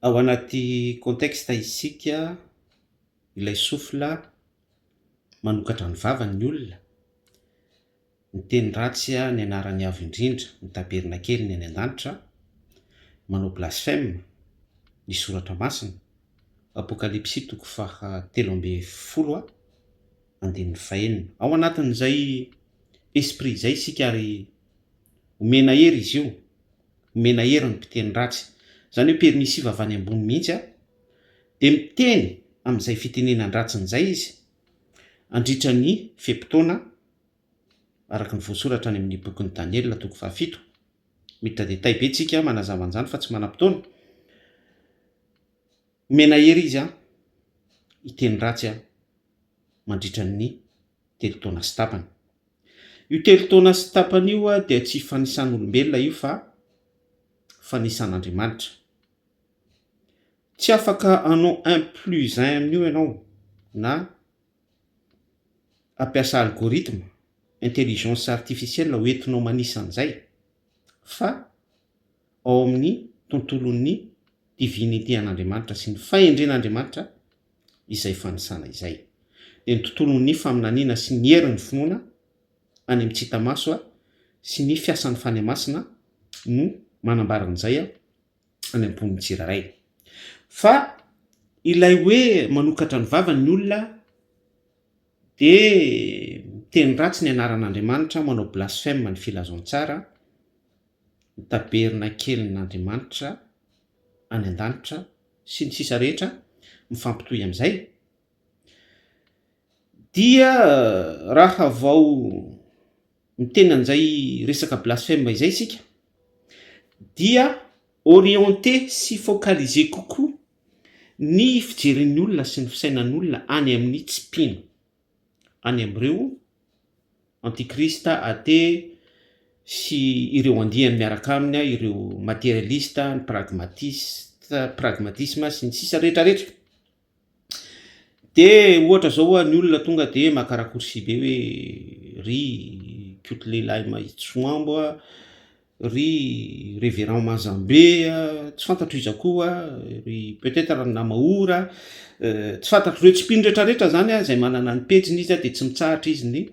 Ao anaty contexte isika, ilay souffle manokatra ny vavany ny olona, miteny ratsy ny anaran'ny Avo Indrindra, ny tabernakeliny any an-danitra, manao blasphème ny soratra masina, Apokalypsy toko faha 13 andininy fahenina. Ao anatin'izay esprit izay isika ary omena hery izy io, omena hery ny mpiteny ratsy, izany hoe permissive avy any ambony mihitsy a, dia miteny amin'izay fitenenan-dratsiny izay izy handritra ny fe-potoana araka ny voasoratra any amin'ny bokin'i Daniela toko fahafito. Miditra détail be tsika manazava an'izany fa tsy manam-potoana. Omena hery izy an, hiteny ratsy an, mandritra ny telo taona sy tapany. Io telo taona sy tapany io dia tsy fanisan'olombelona io fa fanisan'Andriamanitra. Tsy afaka hanao un plus un amin'io ianao na hampiasa algorithme, intelligence artificielle ho entinao manisa an'izay fa ao amin'ny tontolon'ny divinité an'Andriamanitra sy ny fahendren'Andriamanitra izay fanisana izay. Dia ny tontolon'ny faminaniana sy ny herin'ny finoana any amin'ny tsy hita maso sy ny fiasan'ny Fanahy Masina no manambara an'izay any am-pon'ny tsirairay. Fa ilay hoe manokatra ny vavany ny olona dia miteny ratsy ny anaran'Andriamanitra, manao blasphème ny filazantsara, ny tabernakelin'Andriamanitra any an-danitra sy ny sisa rehetra mifampitohy amin'izay, dia raha vao miteny an'izay resaka blasphème izay isika dia orienté sy focalisé kokoa ny fijerin'ny olona sy ny fisainan'olona any amin'ny tsy mpino, any amin'ireo antichrist, athée sy ireo andiany miaraka aminy, ireo materialiste, ny pragmatiste, pragmatisme sy ny sisa rehetra rehetra. De ohatra zao oa ny olona tonga de maka raccourci be hoe ry koto lehilahy mahitsoambo a, ry reverend Mazambe a, tsy fantatro iza koa, ry peut etre ry Namahora, tsy fantatro, ireo tsy mpino retraretra zany a, zay manana ny pejiny izy a de tsy mitsahatra izy ny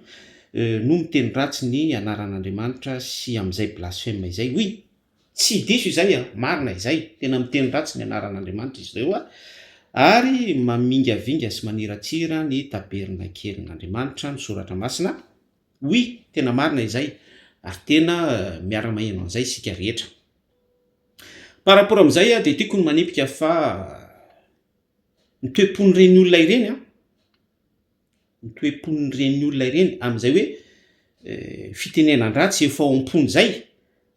no miteny ratsy ny anaran'Andriamanitra sy am'izay blasphème izay, oui! Tsy diso izay an, marina izay, tena miteny ratsy ny anaran'Andriamanitra izy ireo ary mamingavinga sy maniratsira ny tabernakelin'Andriamanitra, ny Soratra Masina, oui, tena marina izay, ary tena miara-maheno an'izay isika rehetra. Par rapport amin'izay dia tiako ny manipika fa ny toe-pon'ireny olona ireny an, ny toe-pon'ireny olona ireny amin'izay hoe fitenenan-dratsy efa ao am-pony izay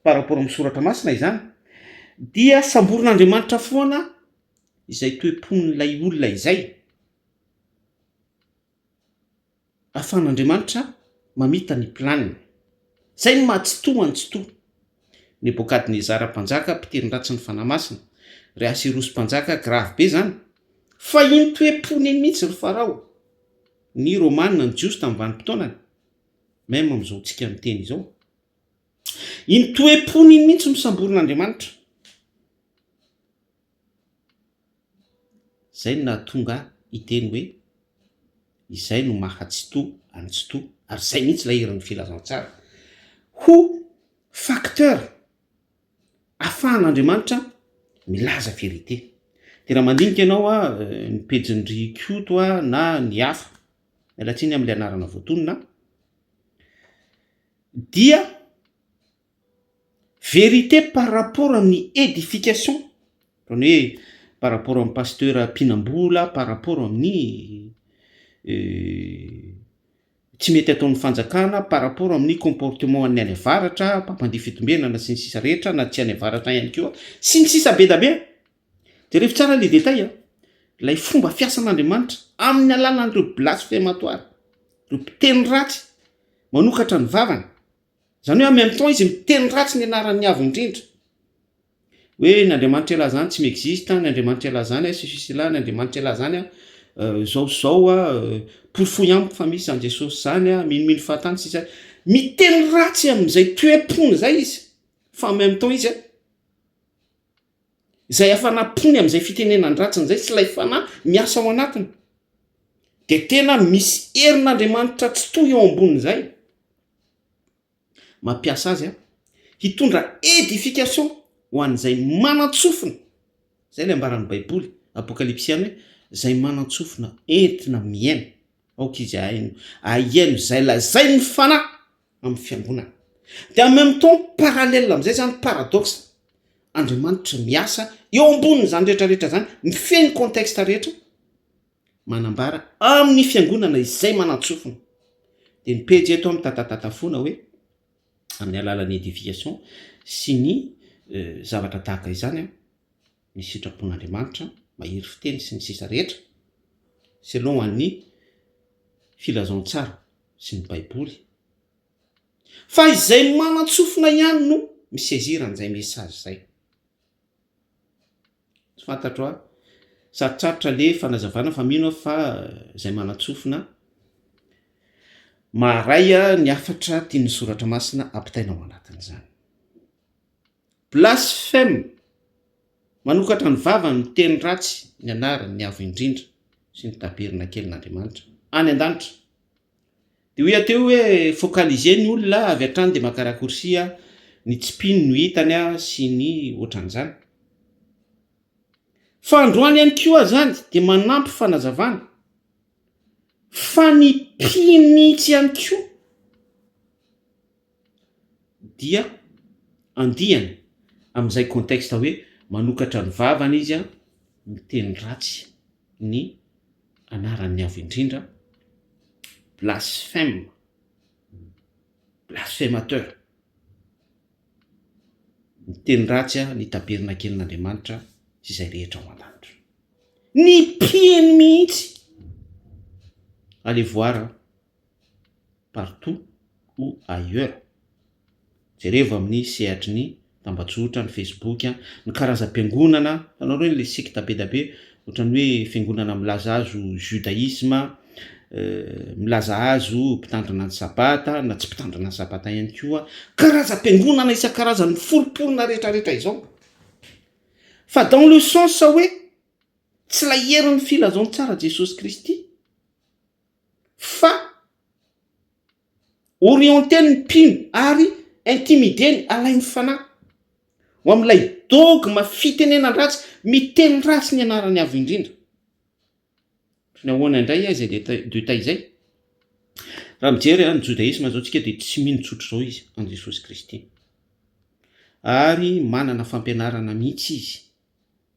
par rapport amin'ny soratra masina izany dia samborin'Andriamanitra foana izay toe-pon'ilay olona izay. Ahafahan'Andriamanitra mamita ny planiny. Izay no maha tsitoha an'i Tsitoha. Nebokadnezara mpanjaka mpiteny ratsy ny Fanahy Masina, ry Aserosy mpanjaka grave be zany. Fa iny toe-pony iny mihitsy ry Farao, ny Romana, ny Jiosy tamin'ny vanim-potoanany, même amin'izao tsika miteny izao. Iny toe-pony iny mihitsy no samborin'Andriamanitra. Izay no nahatonga ahy hiteny hoe izay no maha Tsitoha an'i Tsitoha ary izay mihitsy ilay herin'ny filazantsara ho facteur ahafahan'Andriamanitra milaza vérité. Dia raha mandinika ianao ny pejin-dry Koto na ny hafa, miala tsiny amin'ilay anarana voatonona, dia Vérité par rapport amin'ny édification, zany hoe par rapport amin'ny pasteur mpihinam-bola, par rapport amin'ny tsy mety ataon'ny fanjakana, par rapport amin'ny comportement an'ny any avaratra, mpampandihy fitombenana sy ny sisa rehetra na tsy any avaratra ihany koa sy ny sisa be da be. Jerevo tsara le détail a, ilay fomba fiasan'Andriamanitra amin'ny alalan'ireo blasphématoires, ireo mpiteny ratsy manokatra ny vavany. Zany hoe en même temps izy miteny ratsy ny anaran'ny Avo Indrindra. Hoe ny Andriamanitra ialahy zany tsy mi-existe, ny Andriamanitra ialahy zany ceci cela, ny Andriamanitra ialahy zany zao sy zao, porofoy amiko fa misy zany Jesosy zany, minomino fahatany sy sisa. Miteny ratsy amin'izay toe-pony zay izy fa en même temps izy. Izay hafanam-pony amin'izay fitenenan-dratsiny izay sy ilay fanahy miasa ao anatiny dia tena misy herin'Andriamanitra tsy toy eo ambonin'izay mampiasa azy hitondra édification ho an'izay manan-tsofina. Izay ilay ambaran'ny Baiboly, Apokalypsy ihany hoe izay manan-tsofina entina mihaino, aoka izy hahaino, hahaino izay lazain'ny Fanahy amin'ny fiangonana. Dia en même temps, parallèle amin'izay izany, paradoxe, Andriamanitra miasa eo ambonin'izany rehetra rehetra izany, mifehy ny contexte rehetra, manambara amin'ny fiangonana izay manan-tsofina. Dia ny pejy eto mitatatata foana hoe amin'ny alalan'ny édification sy ny zavatra tahaka izany an, ny sitrapon'Andriamanitra, mahery fiteny sy ny sisa rehetra, selon an'ny filazantsara sy ny baiboly. Fa izay manan-tsofina ihany no mi-saisir an'izay message izay. Tsy fantatro a. Sarotsarotra le fanazavana fa mino aho fa izay manan-tsofina maharay ny hafatra tian'ny soratra masina ampitaina ao anatin'izany. Blasphème! Manokatra ny vavany miteny ratsy ny anaran'ny Avo Indrindra sy ny tabernakelin'Andriamanitra any an-danitra. Dia hoy aho teo hoe focaliser ny olona avy hatrany dia maka raccourci ny tsy mpino no hitany sy ny ohatran'izany. Fa androany ihany koa azany dia manampy fanazavana fa ny mpino mihitsy ihany koa dia andiany amin'izay contexte hoe manokatra ny vavany izy miteny ratsy ny anaran'ny Avo Indrindra, blasphème, blasphémateur, miteny ratsy ny tabernakelin'Andriamanitra sy izay rehetra ao an-danitra. Ny mpino mihitsy! Allez voir partout ou ailleurs. Jerevo amin'ny sehatry ny tambajotra, ny Facebook, ny karazam-piangonana, hitanao ireny le secte be da be, ohatran'ny hoe fiangonana milaza azy ho judaisme, milaza azy ho mpitandrina ny sabata na tsy mpitandrina ny sabata ihany koa, karazam-piangonana isan-karazany miforomporona rehetrarehetra izao. Fa dans le sens hoe tsy ilay herin'ny filazantsara Jesosy Kristy fa Orienter ny mpino ary intimider-ny alain'ny fanahy ho amin'ilay dogme fitenenan-dratsy miteny ratsy ny anarany avo indrindra. Ohatran'ny ahoana indray izay détail izay? Raha mijery ny jodaisme izao tsika dia tsy mino tsotr'izao izy an'i Jesosy Kristy. Ary manana fampianarana mihitsy izy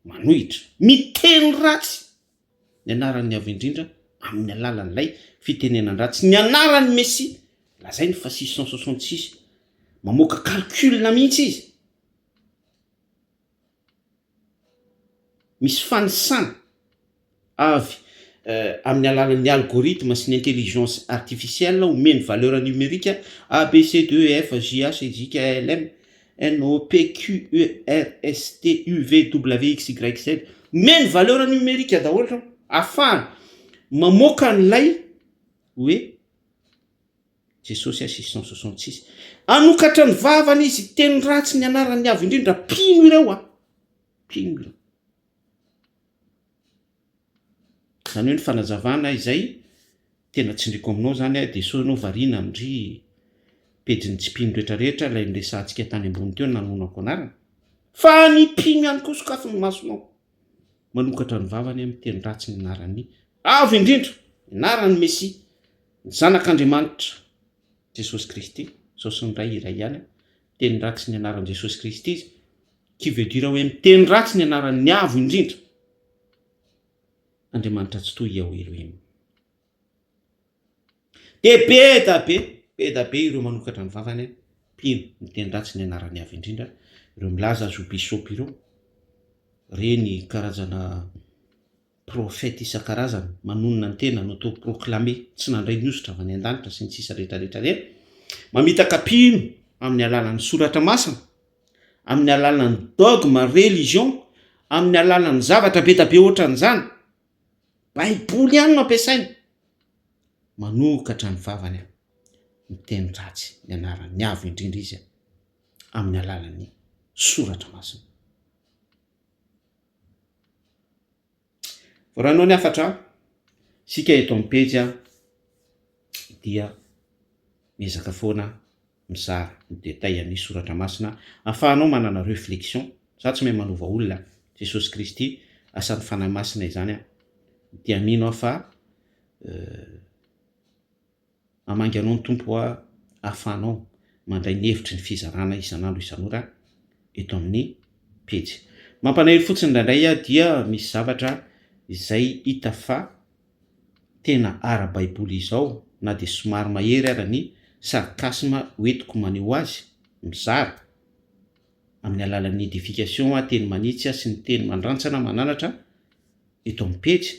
manohitra, miteny ratsy ny anaran'ny Avo Indrindra amin'ny alalan'ilay fitenenan-dratsy ny anaran'ny Mesia, lazainy fa 666, mamoaka calcul mihitsy izy, misy fanisana avy amin'ny alalan'ny algorithme sy ny intelligence artificielle omeny valeur numérique A, B, C, D, E, F, G, H, I, J, K, L, M, N, O, P, Q, U, R, S, T, U, V, W, X, Y, Z. Omeny valeur numérique daholo ireo ahafahany mamoaka an'ilay hoe Jesosy 666. Hanokatra ny vavany izy hiteny ratsy ny anaran'ny Avo Indrindra. Mpino ireo an! Mpino ireo. Izany hoe ny fanazavana izay tena tsindriako aminao izany dia sao ianao variana amin-dry pejin'ny tsy mpino rehetra rehetra ilay niresahantsika tany ambony teo nanonako anarana. Fa ny mpino ihany koa sokafy ny masonao. Manokatra ny vavany amin'ny teny ratsy ny anaran'ny Avo Indrindra, ny anaran'ny Mesia, ny Zanak'Andriamanitra, Jesosy Kristy, izao sy ny Ray iray ihany, teny ratsy ny anaran'i Jesosy Kristy izy, qui veut dire hoe miteny ratsy ny anaran'ny Avo Indrindra. Andriamanitra Tsitoha Yahweh Elohim. Dia be da be, be da be ireo manokatra ny vavany, mpino, miteny ratsy ny anaran'ny Avo Indrindra, ireo milaza azy ho bishop ireo, ireny karazana prophète isan-karazany, manonona ny tena, auto-proclamé, tsy nandray ny hosotra avy any an-danitra sy ny sisa rehetra rehetra ireny, mamitaka mpino amin'ny alalan'ny soratra masina, amin'ny alalan'ny dogme, religion, amin'ny alalan'ny zavatra be da be ohatran'izany, baiboly ihany no ampiasaina, manokatra ny vavany miteny ratsy ny anaran'ny Avo Indrindra izy amin'ny alalan'ny soratra masina. Voarainao ny hafatra, isika eto amin'ny pejy dia miezaka foana mizara ny détail ny soratra masina ahafahanao manana reflexion. Za tsy mahay manova olona, Jesosy Kristy asan'ny Fanahy Masina izany an, dia mino aho fa hamangy anao ny Tompo ahafahanao mandray ny hevitry ny fizarana isan'andro isan'ora eto amin'ny pejy. Mampalahelo fotsiny indraindray dia misy zavatra izay hita fa tena ara-baiboly izao na dia somary mahery ara ny sarcasme hoentiko maneho azy, mizara, amin'ny alalan'ny edification, teny manitsy sy ny teny mandrantsana mananatra eto amin'ny pejy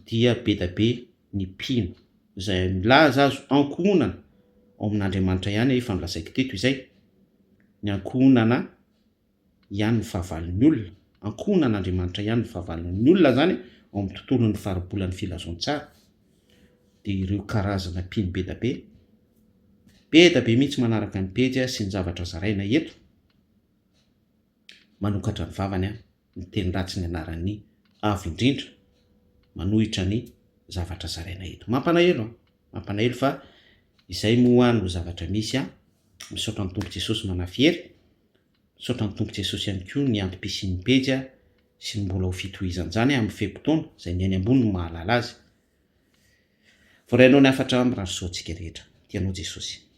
dia bedabe ny mpino izay milaza azy ankohonana ao amin'Andriamanitra ihany, efa nolazaiko teto izay, ny ankohonana ihany ny fahavalon'ny olona, ankohonan'Andriamanitra ihany ny fahavalon'ny olona zany ao amin'ny tontolon'ny faribolan'ny filazantsara, dia ireo karazana mpino be da be, be da be mihitsy manaraka ny pejy sy ny zavatra zaraina eto, manokatra ny vavany miteny ratsy ny anaran'ny Avo Indrindra, manohitra ny zavatra zaraina eto. Mampalahelo an! Mampalahelo fa izay moa no zavatra misy an! Misaotra ny Tompo Jesosy manafy hery. Misaotra ny Tompo Jesosy ihany koa ny antom-pisian'ny pejy sy ny mbola ho fitohizan'izany amin'ny fe-potoana izay ny any ambony no mahalala azy. Voarainao ny hafatra mirary soa antsika rehetra. Tianao Jesosy.